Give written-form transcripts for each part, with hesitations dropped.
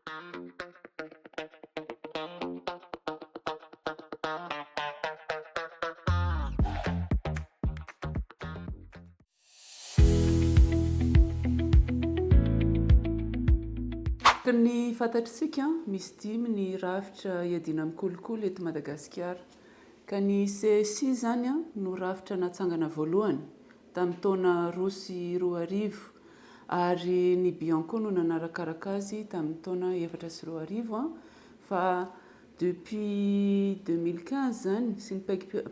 Araka ny fantatr'isika, misy dimy ny rafitra iadiana amin'ny kolikoly eto Madagasikara. Ka ny CSI izany no rafitra natsangana voalohany tamin'ny taona 2002 ary ny Bianco no nanarakaraka azy tamin'ny taona 2004 fa Depuis 2015 izany sy ny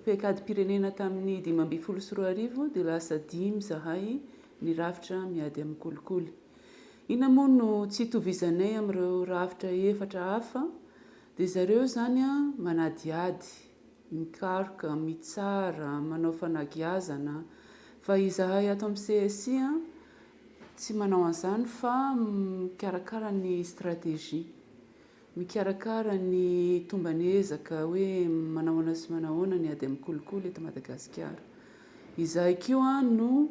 paikadim-pirenena tamin'ny 2015 dia lasa dimy izahay ny rafitra miady amin'ny kolikoly. Inona moa no tsy itovizanay amin'ireo rafitra efatra hafa dia zareo izany manadihady, mikaroka, mitsara, manao fanagiazana fa izahay ato amin'ny CSI tsy manao an'izany fa mikarakara ny stratégie. Mikarakara ny tomban'ezaka hoe manahoana sy manahoana ny ady amin'ny kolikoly eto Madagasikara. Izahay koa no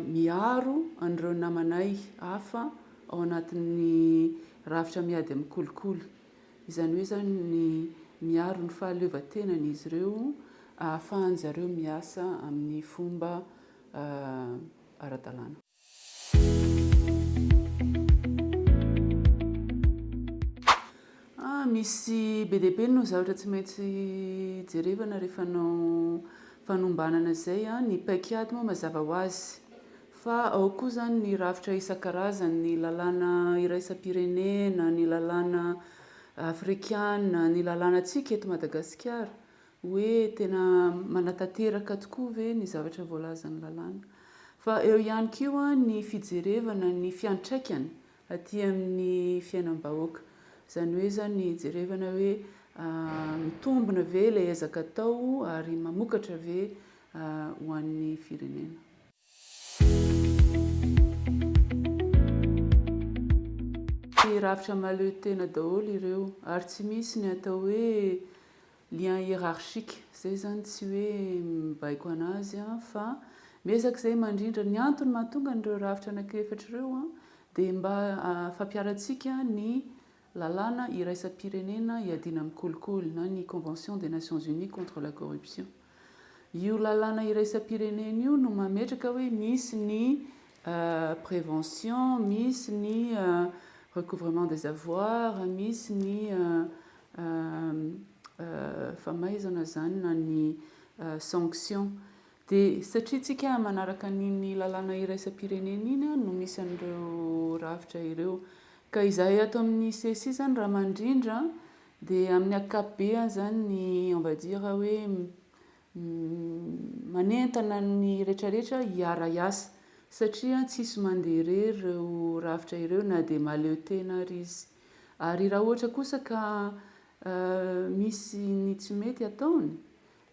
miaro an'ireo namanay hafa ao anatin'ny rafitra miady amin'ny kolikoly. Izany hoe izany ny miaro ny fahaleovantenan'izy ireo ahafahan-jareo miasa amin'ny fomba ara-dalàna. Ah, misy be dia be no zavatra tsy maintsy jerevana rehefa hanao fanombanana izay an, ny paik'ady moa mazava ho azy, fa ao koa izany ny rafitra isan-karazany, ny lalàna iraisam-pirenena, ny lalàna afrikana, ny lalànantsika eto Madagasikara. Hoe tena manatanteraka tokoa ve ny zavatra voalazan'ny lalàna. Fa eo ihany koa ny fijerevana ny fiantraikany aty amin'ny fiainam-bahoaka. Izany hoe izany jerevana hoe mitombina ve ilay ezaka atao ary mamokatra ve ho an'ny firenena. Rafitra mahaleo tena daholo ireo ary tsy misy ny atao hoe Lien hiérarchique, zay zany tsy hoe mibaiko anazy fa miezaka izay mandrindra. Ny antony mahatonga an'ireo rafitra anankiefatra ireo dia mba fampiharantsika ny lalàna iraisam-pirenena hiadiana amin'ny kolikoly na ny Convention des Nations Unies contre la corruption. Io lalàna iraisam-pirenena io no mametraka hoe misy ny prévention, misy ny recouvrement des avoirs, misy ny famaizana izany na ny sanction. Dia satria tsika manaraka an'iny lalàna iraisam-pirenena iny no misy an'ireo rafitra ireo. Ka izahay ato amin'ny CSI izany raha mandrindra dia amin'ny ankapobeany izany ny on va dire hoe manentana ny rehetrarehetra hiara-hiasa satria tsisy mandeha irery ireo rafitra ireo na dia mahaleo tena ary izy. Ary raha ohatra kosa ka misy ny tsy mety ataony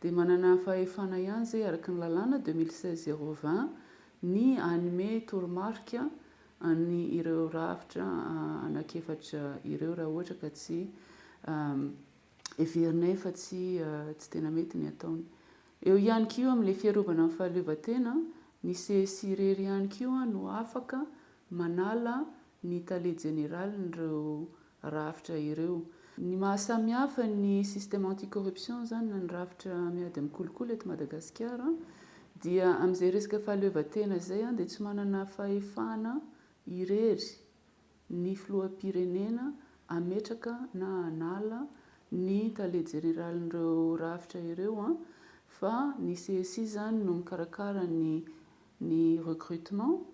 dia manana fahefana ihany izay araka ny lalàna 2016 020 ny hanome toromarika an'ny ireo rafitra anankiefatra ireo raha ohatra ka tsy heverinay fa tsy tsy tena mety ny ataony. Eo ihany koa amin'ilay fiarovana ny fahaleovantena, ny CSI irery ihany koa no afaka manala ny tale jeneralin'ireo rafitra ireo. Ny maha samihafa ny système anti-corruption izany na ny rafitra miady amin'ny kolikoly eto Madagasikara dia amin'izay resaka fahaleovantena izay dia tsy manana fahefana irery ny filoham-pirenena hametraka na hanala ny tale jeneralin'ireo rafitra ireo fa ny CSI izany no mikarakara ny ny recrutement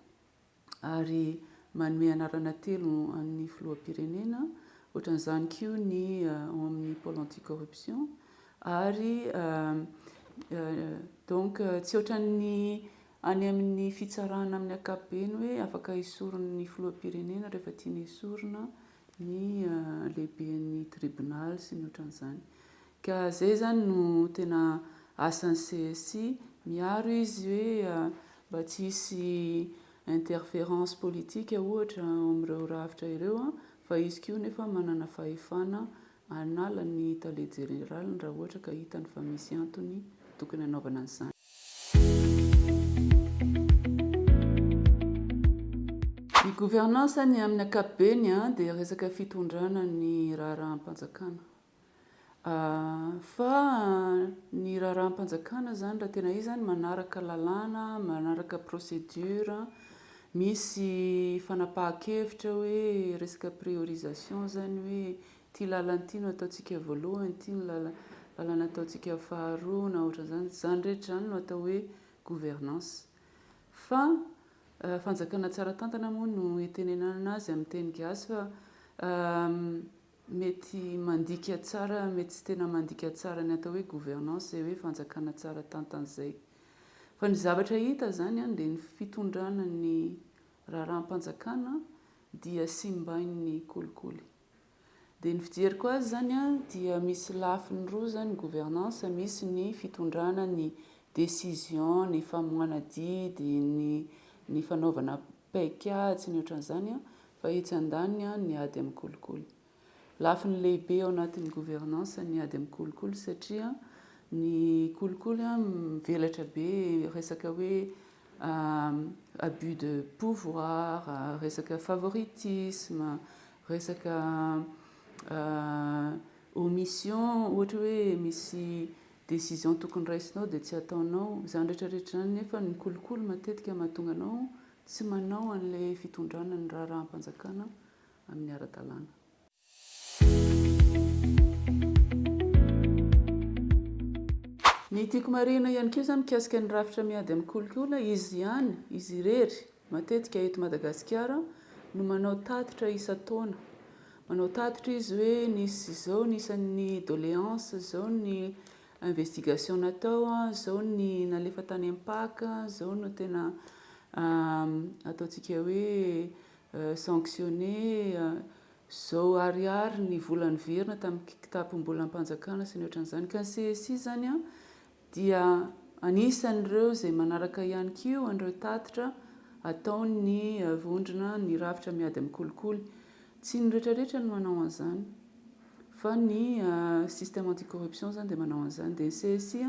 ary manome anarana telo an'ny filoham-pirenena, ohatran'izany koa ny ao amin'ny pôle anti-corruption ary donc tsy ohatran'ny any amin'ny fitsarana amin'ny ankapobeny hoe afaka esorin'ny filoham-pirenena rehefa tiany esorina ny lehiben'ny tribonaly sy ny ohatran'izany. Ka zay zany no tena asan'ny CSI, miaro izy hoe mba tsy hisy interference politique ohatra ao amin'ireo rafitra ireo fa izy koa nefa manana fahefana hanala ny tale jeneraliny raha ohatra ka hitany fa misy antony tokony hanaovana an'izany. Ny Gouvernance ny amin'ny ankapobeny dia resaka fitondrana ny raharaham-panjakana. Fa ny raharaham-panjakana izany raha tena izy izany manaraka lalàna, manaraka procédure, misy fanapahan-kevitra hoe resaka priorisation izany hoe ity lalana ity no ataontsika voalohany, ity no lalana ataontsika faharoa na ohatran'izany. Izany rehetra izany no atao hoe gouvernance. Fa fanjakana tsara tantana moa no itenenana azy amin'ny teny gasy fa mety mandika tsara, mety tsy tena mandika tsara ny atao hoe gouvernance izay hoe fanjakana tsara tantana izay. Fa ny zavatra hita izany dia ny fitondrana ny raharaham-panjakana dia simbain'ny kolikoly. Dia ny fijeriko azy izany dia misy lafiny roa izany ny gouvernance, misy ny fitondrana ny décision, ny famoahana didy, ny ny fanaovana paikady sy ny ohatran'izany fa etsy andaniny ny ady amin'ny kolikoly. Lafiny lehibe ao anatin'ny gouvernance ny ady amin'ny kolikoly satria ny kolikoly mivelatra be resaka hoe abus de pouvoir, resaka favoritisme, Resaka omission, ohatra hoe misy décision tokony raisinao dia tsy ataonao, izany rehetra rehetra izany nefa ny kolikoly matetika mahatonga anao tsy manao an'ilay fitondrana ny raharaham-panjakana amin'ny ara-dalàna. Ny tiako marihina ihany koa izany mikasika ny rafitra miady amin'ny kolikoly, izy ihany, izy irery, Matetika eto Madagasikara no manao tatitra isan-taona. Manao tatitra izy hoe nisy izao ny isan'ny doléances, izao ny investigation natao, izao ny nalefa tany amin'ny Pac, izao no tena ataontsika hoe sanctionné, izao ariary ny vola niverina tamin'ny kitapom-bolam-panjakana sy ny ohatran'izany. Ka ny CSI izany dia anisan'ireo izay manaraka ihany koa an'ireo tatitra ataon'ny vondrona ny rafitra miady amin'ny kolikoly. Tsy ny rehetrarehetra no manao an'izany fa ny système anti-corruption izany dia manao an'izany. Dia ny CSI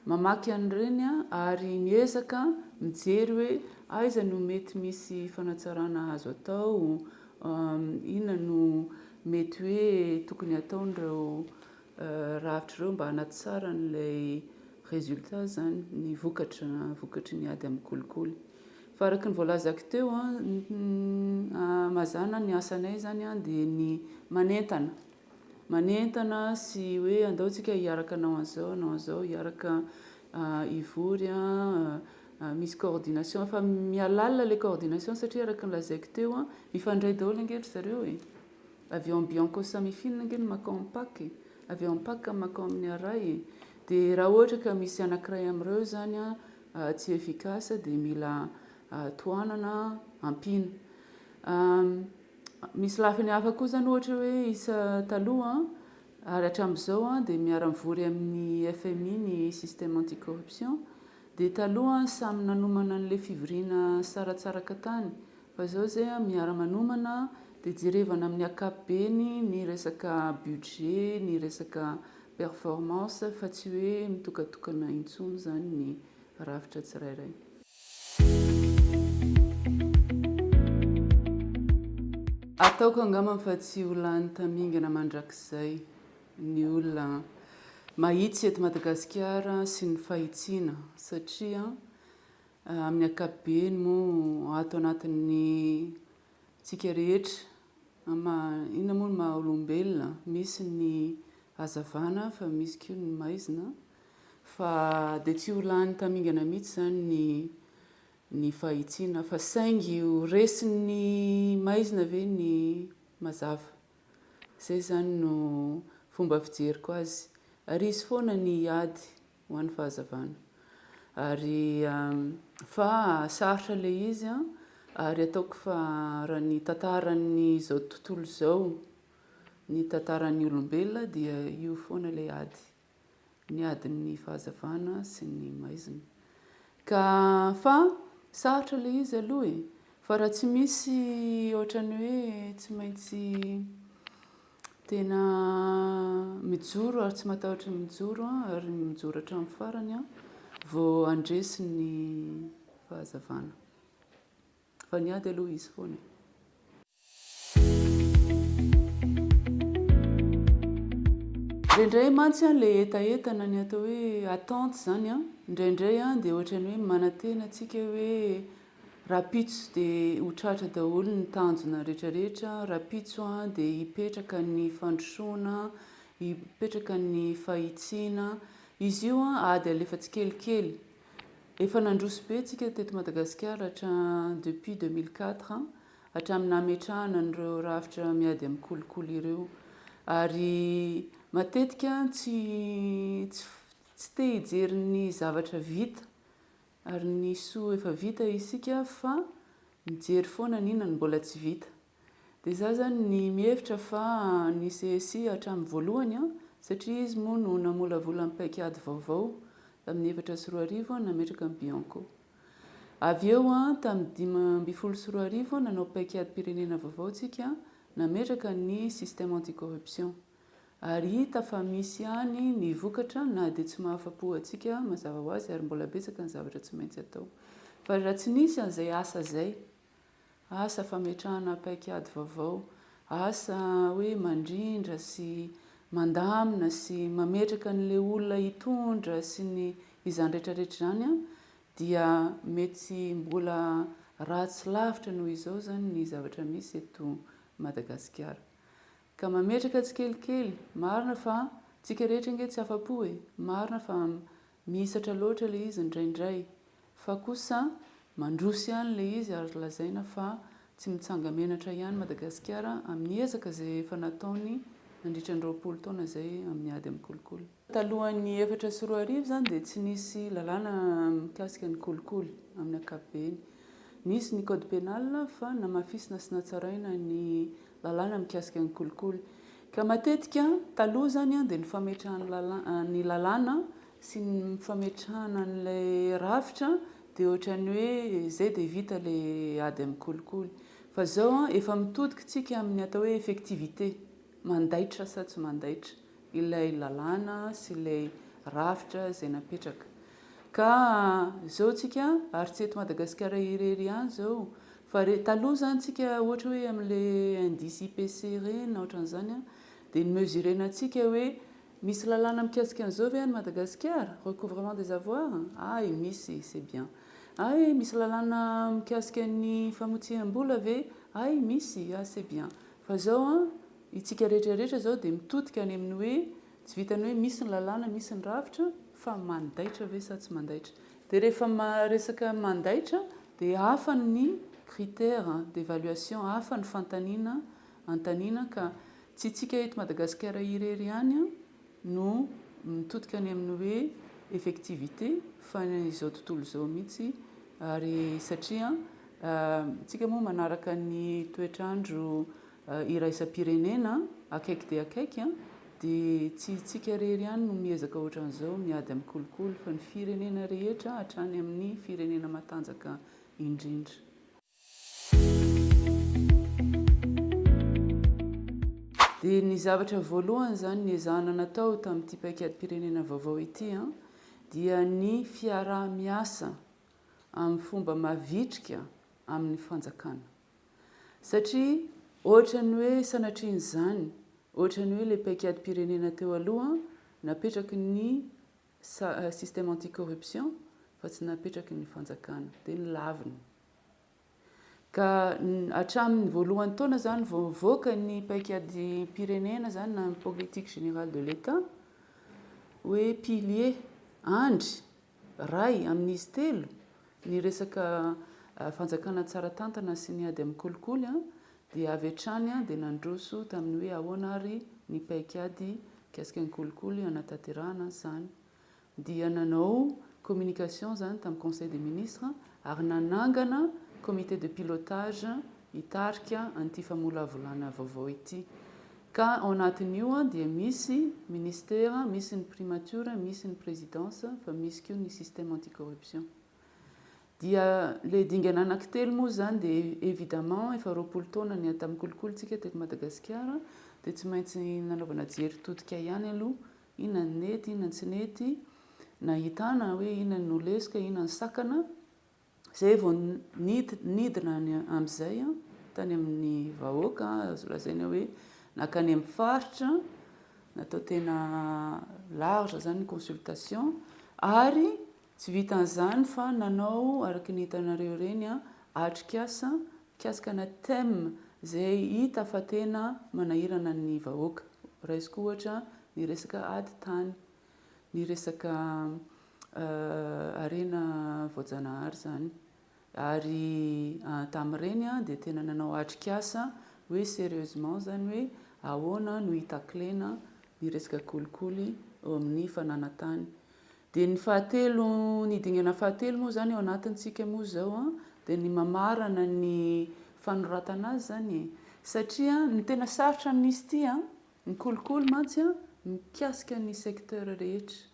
mamaky an'ireny ary miezaka mijery hoe aiza no mety misy fanatsarana azo atao, inona no mety hoe tokony hataon'ireo rafitra ireo mba hanatsara an'ilay résultat izany, ny vokatra, vokatry ny ady amin'ny kolikoly. Fa araka ny voalazako teo, mazàna ny asanay izany dia ny manentana, manentana sy hoe andao tsika hiaraka hanao an'izao, hanao an'izao, hiaraka hivory, misy coordination, fa mihalalina ilay coordination satria araka ny lazaiko teo, mifandray daholo ange ry zareo e. Avy ao Bianco Samifin ange no makao amin'ny Pac e! Avy ao amin'ny Pac makao amin'ny Aray e! Dia raha ohatra ka misy anankiray amin'ireo izany tsy efficace dia mila tohanana, ampiana. Misy lafiny hafa koa izany ohatra hoe isa taloha ary hatramin'izao dia miara-mivory amin'ny FMI ny système anti-corruption. Dia taloha samy nanomana an'ilay fivoriana saratsaraka tany Fa zao zay a miara manomana de jerevana amin'ny ankapobeny ny resaka budget, ny resaka performance fa tsy hoe mitokatokana intsony zany ny rafitra tsirairay. Ataoko angamba fa tsy ho lany tamingana mandrakizay ny olona mahitsy eto Madagasikara sy ny fahitsiana satria Amin'ny ankapobeny moa ato anatin'ny tsika rehetra, amin'ny inona moa ny maha olombelona, misy ny hazavana fa misy koa ny maizina, fa dia tsy ho lany tamingana mihitsy izany ny ny fahitsiana fa saingy ho resin'ny maizina ve ny mazava? Izay izany no fomba fijeriko azy, ary hisy foana ny ady ho an'ny fahazavana. Ary fa sarotra ilay izy an, ary ataoko fa raha ny tantaran'izao tontolo izao, ny tantaran'ny olombelona dia io foana ilay ady, ny adin'ny fahazavana sy ny maizina. Ka fa sarotra ilay izy aloha e, fa raha tsy misy ohatran'ny hoe tsy maintsy Tena mijoro ary tsy matahotra mijoro ary mijoro hatramin'ny farany vao handresy ny fahazavana. Fa ny ady aloha hisy foana e. Indraindray mantsy ilay hetaheta na ny atao hoe attente izany, indraindray dia ohatran'ny hoe manantena antsika hoe rahampitso dia ho tratra daholo ny tanjona rehetrarehetra, rahampitso dia hipetraka ny fandrosoana, hipetraka ny fahitsiana. Izy io ady alefa tsikelikely. Efa nandroso be tsika teto Madagasikara hatra depuis 2004 hatramin'ny nametrahana an'ireo rafitra miady amin'ny kolikoly ireo. Ary matetika tsy tsy te hijery ny zavatra vita ary ny soa efa vita isika fa mijery foana ny inona no mbola tsy vita. Dia za zany ny mihevitra fa ny CSI hatramin'ny voalohany an, satria izy moa no namolavola ny paik'ady vaovao tamin'ny 2004 nametraka ny Bianco. Avy eo an, tamin'ny 2015 nanao paik'adim-pirenena vaovao tsika nametraka ny système anti-corruption. Ary hita fa misy ihany ny vokatra na dia tsy mahafa-po antsika mazava ho azy ary mbola betsaka ny zavatra tsy maintsy atao. Fa raha tsy nisy an'izay asa izay, Asa fametrahana paik'ady vaovao, asa hoe mandrindra sy mandamina sy mametraka an'ilay olona hitondra sy ny izany rehetrarehetra izany dia mety mbola ratsy lavitra noho izao izany ny zavatra misy eto Madagasikara. Ka mametraka tsikelikely, marina fa tsika rehetra ange tsy afa-po e, marina fa mihisatra loatra ilay izy indraindray, Fa kosa mandroso ihany ilay izy ary lazaina fa tsy mitsanga-menatra ihany Madagasikara amin'ny ezaka izay efa nataony nandritra ny 20 taona izay amin'ny ady amin'ny kolikoly. Talohan'ny 2004 izany dia tsy nisy lalàna mikasika ny kolikoly amin'ny ankapobeny. Nisy ny code pénal fa namafisina sy natsaraina ny lalàna mikasika ny kolikoly. Ka matetika taloha izany dia ny fametrahana ny lalàna sy ny fametrahana an'ilay rafitra dia ohatran'ny hoe izay dia vita ilay ady amin'ny kolikoly. Fa izao an, efa mitodika tsika amin'ny atao hoe effectivité, mandaitra sa tsy mandaitra ilay lalàna sy ilay rafitra izay napetraka. Ka izao tsika, ary tsy eto Madagasikara irery ihany izao, fa re, taloha izany tsika ohatra hoe amin'ilay indice IPC ireny na ohatran'izany an, dia ni-mesurer-na antsika hoe Misy lalàna mikasika an'izao ve any Madagasikara? Recouvrement des avoirs? Hay, misy, c'est bien. Hay, misy lalàna mikasika ny famotsiam-bola ve? Hay, misy, ah, c'est bien. Fa izao an, itsika rehetra rehetra izao dia mitodika any amin'ny hoe tsy vitan'ny hoe misy ny lalàna, misy ny rafitra, fa mandaitra ve sa tsy mandaitra? Dia rehefa resaka mandaitra dia hafa ny critères d'évaluation, hafa ny fanontaniana anontaniana ka Tsy itsika eto Madagasikara irery ihany no mitodika any amin'ny hoe effectivité fa izao tontolo izao mihitsy ary satria tsika moa manaraka ny toetr'andro iraisam-pirenena akaiky dia akaiky dia tsy itsika irery ihany no miezaka ohatran'izao miady amin'ny kolikoly fa ny firenena rehetra hatrany amin'ny firenena matanjaka indrindra. Dia ny zavatra voalohany izany niezahana natao tamin'ity paik'adim-pirenena vaovao ity dia ny fiaraha-miasa amin'ny fomba mavitrika amin'ny fanjakana. Satria ohatran'ny hoe sanatrian'izany, ohatran'ny hoe ilay paik'adim-pirenena teo aloha napetraky ny système anti-corruption fa tsy napetraky ny fanjakana, dia nolaviny. Ka hatramin'ny voalohan'ny taona izany vao nivoaka ny paik'adim-pirenena izany na ny politique générale de l'Etat hoe pilier, andry, ray amin'izy telo ny resaka fanjakana tsara tantana sy ny ady amin'ny kolikoly dia avy hatrany dia nandroso tamin'ny hoe ahoana ary ny paik'ady mikasika ny kolikoly hanatanterahana an'izany. dia nanao communication izany tamin'ny conseil des ministres ary nanangana comité de pilotage hitarika an'ity famolavolana vaovao ity. Ka ao anatin'io dia misy ministera, misy ny primature, misy ny présidence fa misy koa ny système anti-corruption. Dia ilay dingana anankitelo moa izany dia évidemment efa 20 taona niady tamin'ny kolikoly tsika teto Madagasikara dia tsy maintsy nanaovana jery todika ihany aloha Inona ny nety, inona ny tsy nety, nahitana hoe inona no lesoka, inona ny sakana, izay vao nidina any amin'izay tany amin'ny vahoaka, azo lazaina hoe nankany amin'ny faritra. Natao tena large izany ny consultation ary tsy vitan'izany fa nanao araka ny hitanareo ireny atrikasa mikasika ana thème izay hita fa tena manahirana ny vahoaka. Raisiko ohatra ny resaka ady tany, ny resaka harena voajanahary izany. Ary tamin'ireny dia tena nanao atrikasa hoe sérieusement izany hoe ahoana no hi-tacler-na ny resaka kolikoly eo amin'ny fananan-tany. Dia ny fahatelo, ny dingana fahatelo moa izany ao anatintsika moa izao dia ny mamarana ny fanoratana azy izany e. Satria ny tena sarotra amin'izy ity, ny kolikoly mantsy mikasika ny secteur rehetra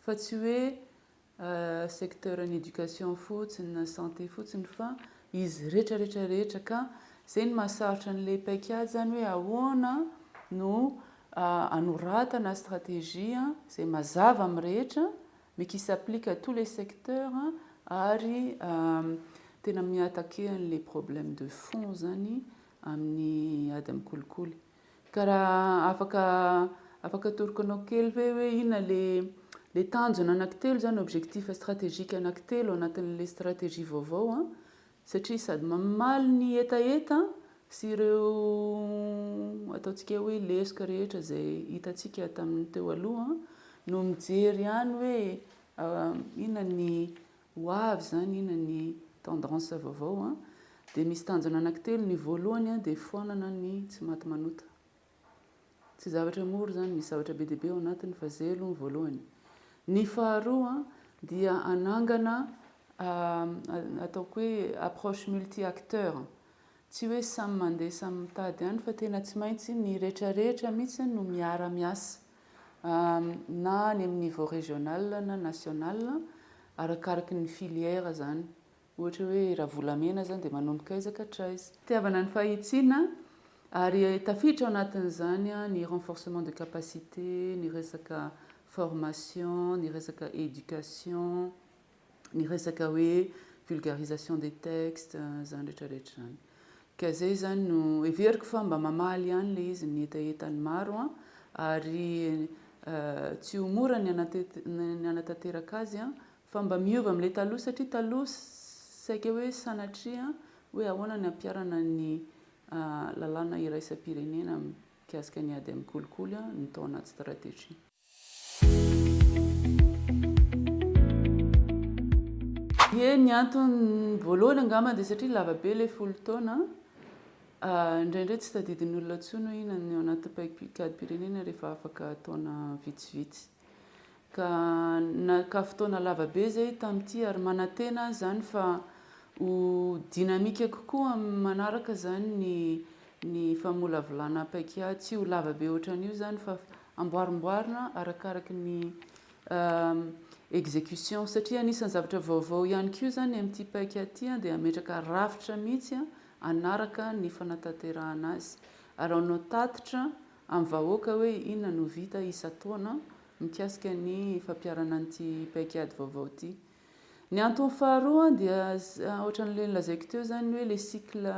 fa tsy hoe secteur ny éducation fotsiny na santé fotsiny fa izy rehetra rehetra rehetra ka zay no mahasarotra an'ilay paikady zany hoe ahoana no anoratana stratégie izay mazava amin'ny rehetra mais qui s'applique à tous les secteurs ary tena mi-attaquer an'ilay problème de fond zany amin'ny ady amin'ny kolikoly. Ka raha afaka afaka atoroko anao kely ve hoe inona le le tanjona anankitelo zany, objectif stratégique anankitelo anatin'le stratégie vaovao an, satria sady mamaly ny hetaheta sy ireo ataontsika hoe lesoka rehetra izay hitantsika tamin'ny teo aloha no mijery ihany hoe inona ny Ho avy izany inona ny tendance vaovao an, dia misy tanjona anankitelo, ny voalohany an dia foanana ny tsy maty manota. Tsy zavatra mora izany, misy zavatra be dia be ao anatiny fa izay aloha ny voalohany. Ny faharoa an dia hanangana ataoko hoe approche multi acteur, tsy hoe samy mandeha samy mitady ihany fa tena tsy maintsy ny rehetrarehetra mihitsy no miara miasa. na any amin'ny niveau régional na national, arakaraky ny filière zany. Ohatra hoe raha volamena zany dia manomboka aiza ka hatraiza. Fitiavana ny fahitsiana ary tafiditra ao anatin'izany ny renforcement de capacité, ny resaka formation, ny resaka éducation, ny resaka hoe vulgarisation des textes, izany rehetra rehetra izany. Ka izay izany no heveriko fa mba mamaly ihany ilay izy ny hetahetan'ny maro ary tsy ho mora ny hanatanteraka azy fa mba miova amin'ilay taloha satria taloha saika hoe sanatria hoe ahoana ny hampiharana ny lalàna iraisam-pirenena mikasika ny ady amin'ny kolikoly no tao anaty stratégie. Ie, ny antony voalohany angamba dia satria lava be ilay 10 taona, indraindray tsy tadidin'ny olona intsony hoe inona ny ao anaty paikadimpirenena rehefa afaka taona vitsivitsy. Ka naka fotoana lava be izay tamin'ity ary manantena aho izany fa ho dynamique kokoa amin'ny manaraka izany ny ny famolavolana paikady, tsy ho lava be ohatran'io izany fa Amboarimboarina arakaraky ny execution satria anisan'ny zavatra vaovao ihany koa izany amin'ity paika ity dia hametraka rafitra mihitsy hanaraka ny fanatanterahana azy ary hanao tatitra amin'ny vahoaka hoe inona no vita isan-taona mikasika ny fampiharana an'ity paikady vaovao ity. Ny antony faharoa dia ohatran'ilay nolazaiko teo izany hoe le cycle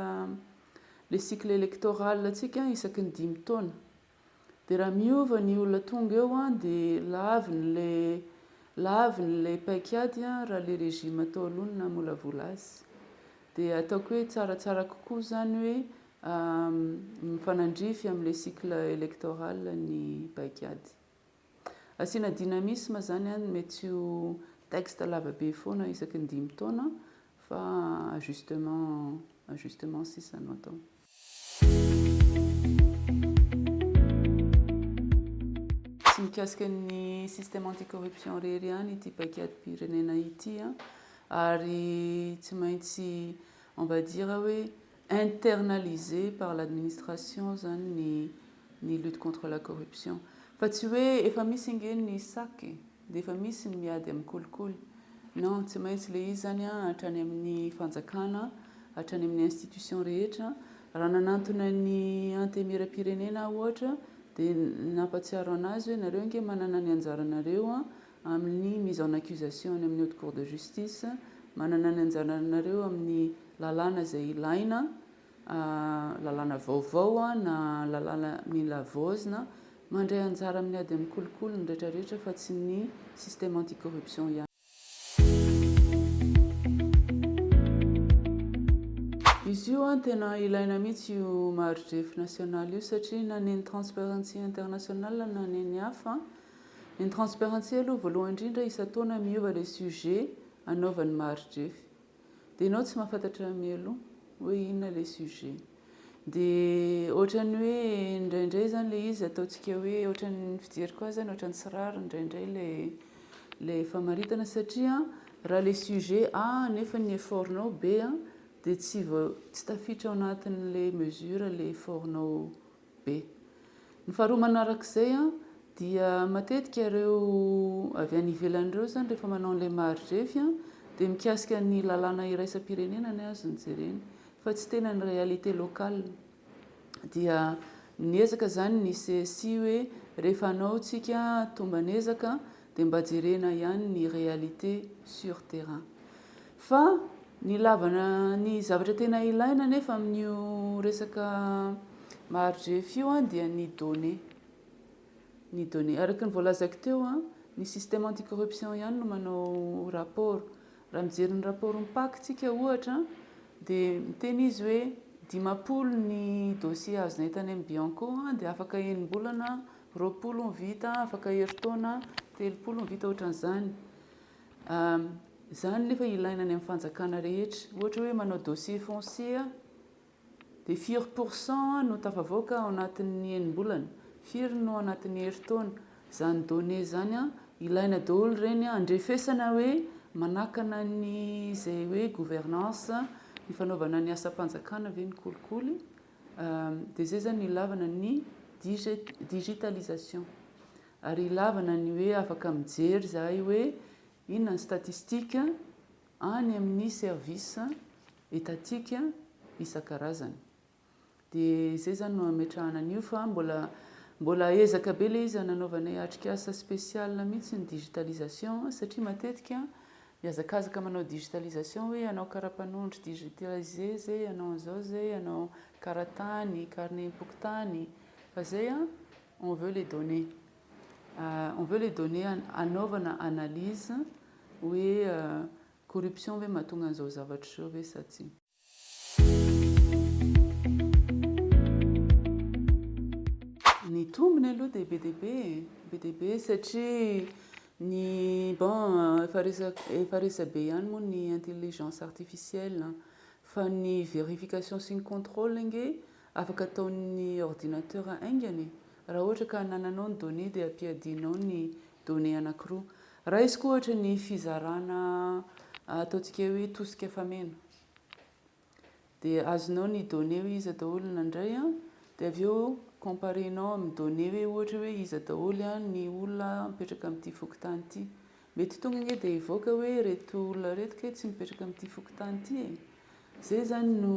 le cycle électoral antsika isaky ny dimy taona. Dia raha miova ny olona tonga eo an dia laviny le laviny le paikady an raha le régime tao aloha no namolavola azy. Dia ataoko hoe tsaratsara kokoa izany hoe mifanandrify amin'ilay cycle électoral ny paikady. Asiana dynamisme izany an, mety tsy ho texte lava be foana isaky ny dimy taona fa ajustement ajustement sisa no atao. Tsy mikasika ny système anti-corruption irery ihany ity paikadim-pirenena ity ary tsy maintsy on va dire hoe internalisé par l'administration izany ny ny lutte contre la corruption. Fa tsy hoe efa misy ange ny sac e, dia efa misy ny miady amin'ny kolikoly. Non, tsy maintsy ilay izy izany hatrany amin'ny fanjakana, hatrany amin'ny institution rehetra. Raha nanantona ny antenimierampirenena aho ohatra dia nampatsiaro an'azy hoe nareo ange manana ny anjaranareo amin'ny mise en accusation any amin'ny haute cour de justice, manana ny anjaranareo amin'ny lalàna izay ilaina, lalàna vaovao na lalàna mila havaozina. Mandray anjara amin'ny ady amin'ny kolikoly ny rehetrarehetra fa tsy ny système anti-corruption ihany. Izy io an tena ilaina mihitsy io mari-drefy nasionaly io satria na ny Transparency International na ny ny hafa, ny Transparency aloha voalohany indrindra isan-taona miova ilay sujet anaovany mari-drefy. Dia ianao tsy mahafantatra mialoha hoe inona ilay sujet. Dia ohatran'ny hoe indraindray izany ilay izy ataontsika hoe ohatran'ny fijeriko azy izany ohatran'ny tsy rariny indraindray ilay ilay famaritana satria raha ilay sujet A nefa ny effort-nao B dia tsy vao tsy tafiditra ao anatin'ilay mesure ilay effort-nao B. Ny faharoa manarak'izay dia matetika ireo avy any ivelany ireo izany rehefa manao an'ilay mari-drefy dia mikasika ny lalàna iraisam-pirenena ny azy no jereny fa tsy tena ny réalité locale. Dia niezaka izany ny CSI hoe rehefa hanao tsika tomban'ezaka dia mba jerena ihany ny réalité sur terrain. Fa ny ilavana ny zavatra tena ilaina anefa amin'io resaka mari-drefy io dia ny données. Ny données. Araka ny voalazako teo, ny système anti-corruption ihany no manao rapport. Raha mijery ny rapport-n'ny PAC tsika ohatra dia miteny izy hoe 50 ny dossier azonay tany amin'ny Bianco dia afaka enim-bolana 20 ny vita, afaka herintaona 30 ny vita, ohatran'izany. Izany nefa ilaina any amin'ny fanjakana rehetra. Ohatra hoe manao dossier foncier dia firy pour cent no tafavoaka ao anatin'ny enim-bolana, firy no ao anatin'ny herintaona. Izany données izany ilaina daholo ireny handrefesana hoe manakana ny izay hoe gouvernance, ny fanaovana ny asam-panjakana ve ny kolikoly. Dia izay izany no ilavana ny digitalisation. Ary ilavana ny hoe afaka mijery izahay hoe inona ny statistique any amin'ny service étatique isan-karazany. Dia izay izany no ametrahana an'io fa mbola mbola ezaka be ilay izy nanaovanay atrikasa spécial mihitsy ny digitalisation satria matetika mihazakazaka manao digitalisation hoe hanao kara-panondro digitalisé zay, hanao an'izao zay, hanao kara-tany, carnet-pokontany fa zay an, on veut les données. On veut les données hanaovana analyse hoe corruption ve mahatonga an'izao zavatra izao ve sa tsia. Ny tombony aloha dia be dia be e, be dia be satria ny bon efa resaka efa resabe ihany moa ny intelligence artificielle fa ny vérification sy ny contrôle ange afaka ataon'ny ordinateur haingana e, raha ohatra ka anananao ny données dia ampiadianao ny données anankiroa. Raisiko ohatra ny fizarana ataontsika hoe tosika fameno. Dia azonao ny données hoe iza daholo nandray an, dia avy eo comparer-nao amin'ny données hoe ohatra hoe iza daholo an ny olona mipetraka amin'ity fokontany ity. Mety tonga ange dia hivoaka hoe ireto olona ireto kay tsy mipetraka amin'ity fokontany ity e. Izay izany no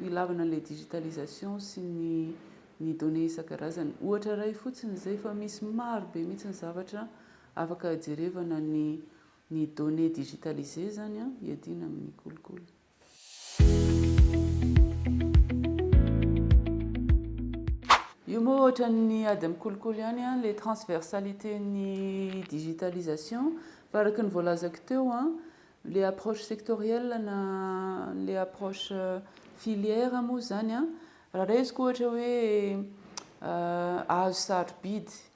ilavana an'ilay digitalisation sy ny ny données isan-karazany. Ohatra iray fotsiny izay fa misy maro be mihitsy ny zavatra afaka jerevana ny ny données digitalisées izany an, hiadiana amin'ny kolikoly. Io moa ohatran'ny ady amin'ny kolikoly ihany an, ilay transversalité ny digitalisation fa araka ny voalazako teo an, ilay approche sectorielle na ilay approche filière moa izany an, raha raisiko ohatra hoe hazo sarobidy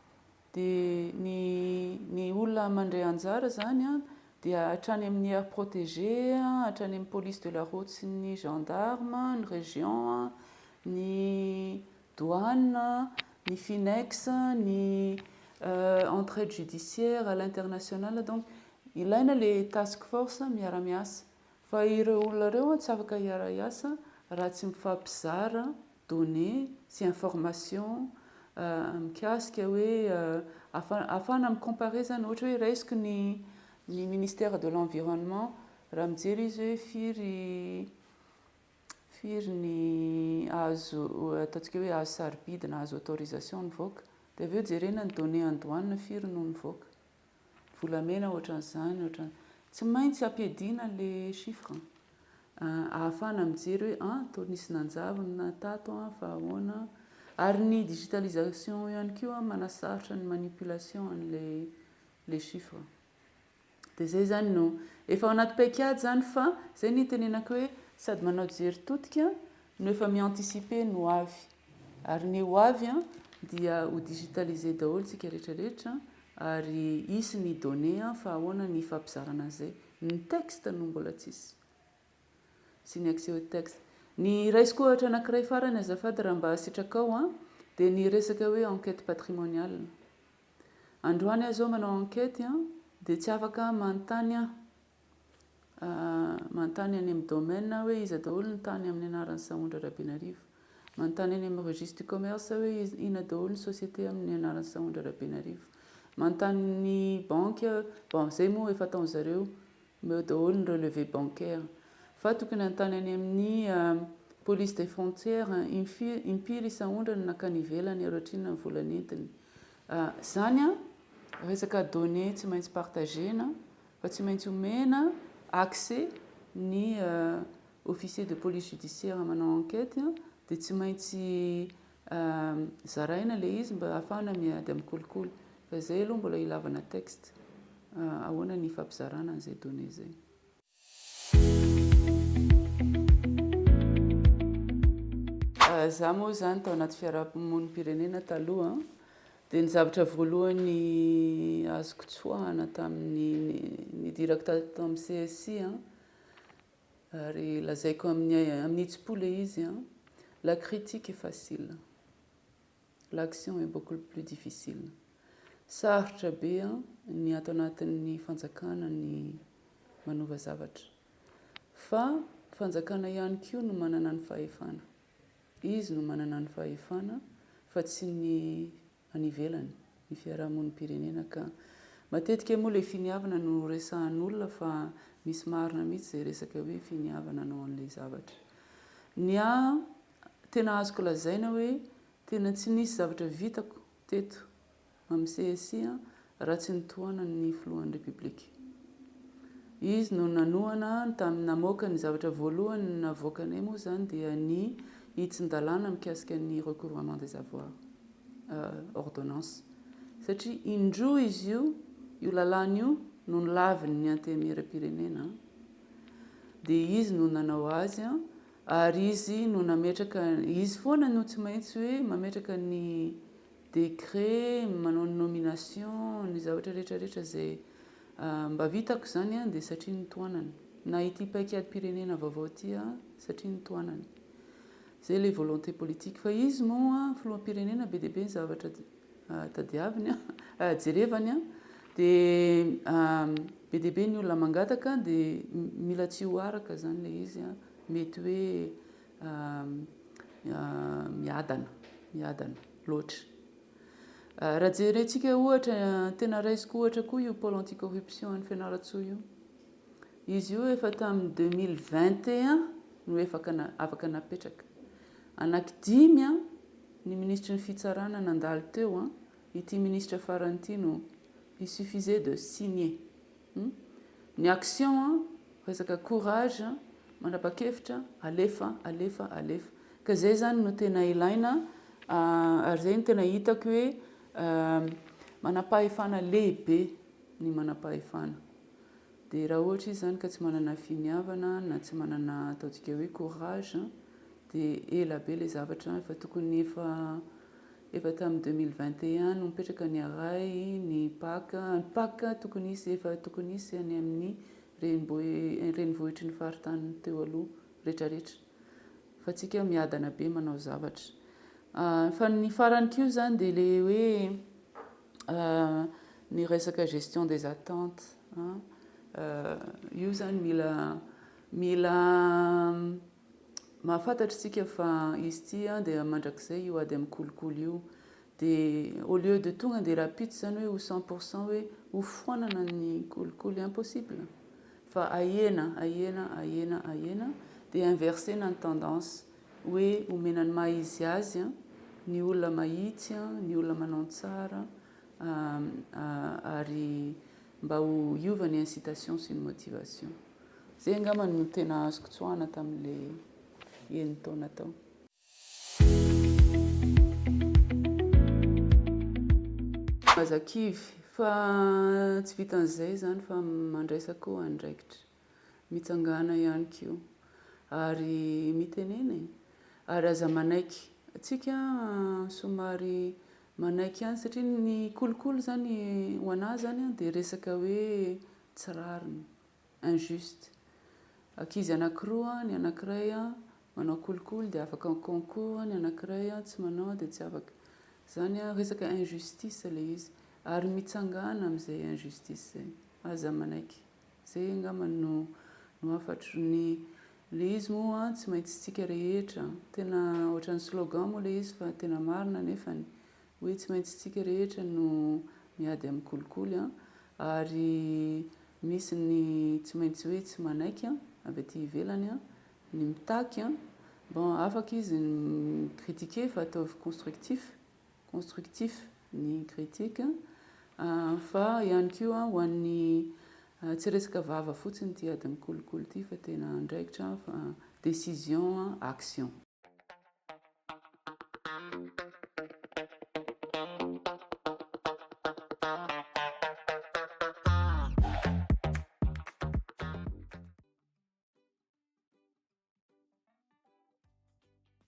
Dia ny ny olona mandray anjara izany an, dia hatrany amin'ny aire protégée, hatrany amin'ny police de la route sy ny gendarme, ny région, ny douane, ny finex, ny entraide judiciaire à l'international, donc ilaina ilay task force miara-miasa. Fa ireo olona ireo tsy afaka hiara-hiasa raha tsy mifampizara données sy informations mikasika hoe ahafahana mi-comparer zany, ohatra hoe raisiko ny ny ministère de l'environnement raha mijery izy hoe firy firy ny azo ataontsika hoe azo sarobidy na azo autorisation nivoaka, dia avy eo jerena ny données en douane firy no nivoaka. Volamena ohatran'izany, ohatran, tsy maintsy ampiadiana le chiffre an, ahafahana mijery hoe an, toa nisy nanjavona tato an, fa ahoana. Ary ny digitalisation ihany koa manasarotra ny manipulation an'ilay les chiffres. Dia izay izany no efa ao anaty paikady izany fa izay no itenenako hoe sady manao jery todika no efa mi-anticiper ny ho avy. Ary ny ho avy dia ho digitaliser daholo tsika rehetra rehetra ary hisy ny données fa ahoana ny hifampizarana an'izay. Ny texte no mbola tsisy. Sy ny accès au texte. Ny raisiko ohatra anankiray farany azafady raha mba sitrakao an, dia ny resaka hoe enquête patrimoniale. Androany aho izao manao enquête an, dia tsy afaka manontany aho, manontany any amin'ny domaine aho hoe iza daholo ny tany amin'ny anaran'i Sahondra Rabenarivo. Manontany any amin'ny registre du commerce aho hoe inona daholo ny société amin'ny anaran'i Sahondra Rabenarivo. Manontany ny banque aho, bon izay moa efa ataon'zareo, omeo daholo ny relevé bancaire. Fa tokony hanontany any amin'ny police des frontières, impiry i Sahondra no nankany ivelany ary ohatrinona ny vola nentiny. Zany an, resaka données tsy maintsy partager-na fa tsy maintsy omena accès ny officier de police judiciaire manao enquête dia tsy maintsy zaraina ilay izy mba ahafahana miady amin'ny kolikoly. Fa izay aloha mbola ilavana texte ahoana ny ifampizarana an'izay données izay. Za moa zany tao anaty fiarahamonim-pirenena taloha dia ny zavatra voalohany azoko tsoahana tamin'ny nidirako tato amin'ny CSI ary lazaiko amin'ny amin'ny hitsim-po ilay izy, la critique est facile. L'action est beaucoup plus difficile. Sarotra be ny ato anatin'ny fanjakana ny manova zavatra. Fa fanjakana ihany koa no manana ny fahefana. Izy no manana ny fahefana fa tsy ny any ivelany, ny fiarahamonim-pirenena ka. Matetika moa ilay finiavana no resahan'olona fa misy marina mihitsy izay resaka hoe finiavana hanao an'ilay zavatra. Ny ahy Tena azoko lazaina hoe tena tsy nisy zavatra vitako teto amin'ny CSI raha tsy nitohanan'ny filohan'ny Repoblika. Izy no nanohana tamin'ny namoaka ny zavatra voalohany navoakanay moa izany dia ny hitsin-dalàna mikasika ny recouvrement des avoirs, ordonnance. Satria indroa izy io, io lalàna io no nolavin'ny Antenimierampirenena dia izy no nanao azy. Ary izy no nametraka, izy foana no tsy maintsy hoe mametraka ny décret, manao ny nomination, ny zavatra rehetra rehetra izay mba vitako izany dia satria notohanany. Na ity paik'adim-pirenena vaovao ity satria notohanany. Izay ilay volonté politique. Fa izy moa filoham-pirenena be dia be ny zavatra tadiaviny, jerevany dia be dia be ny olona mangataka dia mila tsy ho araka izany ilay izy. Mety hoe miadana, miadana loatra. Raha jerentsika ohatra, tena raisiko ohatra koa io pôle anti-corruption any Fianarantsoa io. Izy io efa tamin'ny 2021 no efa afaka napetraka. Anaky dimy ny minisitry ny fitsarana nandalo teo, ity minisitra farany ity no il suffisait de signer. Ny action resaka courage, manapa-kevitra, alefa, alefa, alefa. Ka izay izany no tena ilaina ary izay no tena hitako hoe manam-pahefana lehibe ny manam-pahefana. Dia raha ohatra izy izany ka tsy manana finiavana na tsy manana ataontsika hoe courage dia ela be ilay zavatra efa tokony efa Efa tamin'ny 2021 no nipetraka ny Arai, ny Pac. Ny Pac tokony hisy, efa tokony hisy any amin'ny renivohitry ny faritany teo aloha retraretra. Fa tsika miadana be manao zavatra. Fa ny farany koa izany dia ilay hoe ny resaka gestion des attentes. Io izany mila mila Mahafantatra isika fa izy ity dia mandrakizay io ady amin'ny kolikoly io. Dia au lieu de tonga dia rahampitso izany hoe ho 100% hoe ho foanana ny kolikoly, impossible. Fa ahena, ahena, ahena, ahena, dia inverser-na ny tendance hoe omena ny maha izy azy ny olona mahitsy, ny olona manao ny tsara ary mba ho hiova ny incitation sy ny motivation. Zay angamba no tena azoko tsoahana tamin'ilay enin-taona tao. Aza kivy fa tsy vitan'izay izany fa mandraisa koa andraikitra. Mitsangàna ihany koa ary mitenena e! Ary aza manaiky. Tsika somary manaiky ihany satria ny kolikoly izany ho an'ahy izany dia resaka hoe tsy rariny, injuste. Ankizy anankiroa, ny anankiray manao kolikoly dia afaka concours, ny anankiray tsy manao dia tsy afaka. Izany resaka injustice ilay izy. Ary mitsangàna amin'izay injustice izay. Aza manaiky. Izay angamba no no hafatro. Ny ilay izy moa tsy maintsy tsika rehetra, tena ohatran'ny slogan moa ilay izy fa tena marina nefany, hoe tsy maintsy tsika rehetra no miady amin'ny kolikoly ary misy ny tsy maintsy hoe tsy manaiky avy aty ivelany, ny mitaky, bon afaka izy mi-critiquer fa ataovy constructif, constructif ny critique, fa ihany koa ho an'ny tsy resaka vava fotsiny ity ady amin'ny kolikoly ity fa tena andraikitra, décision, action.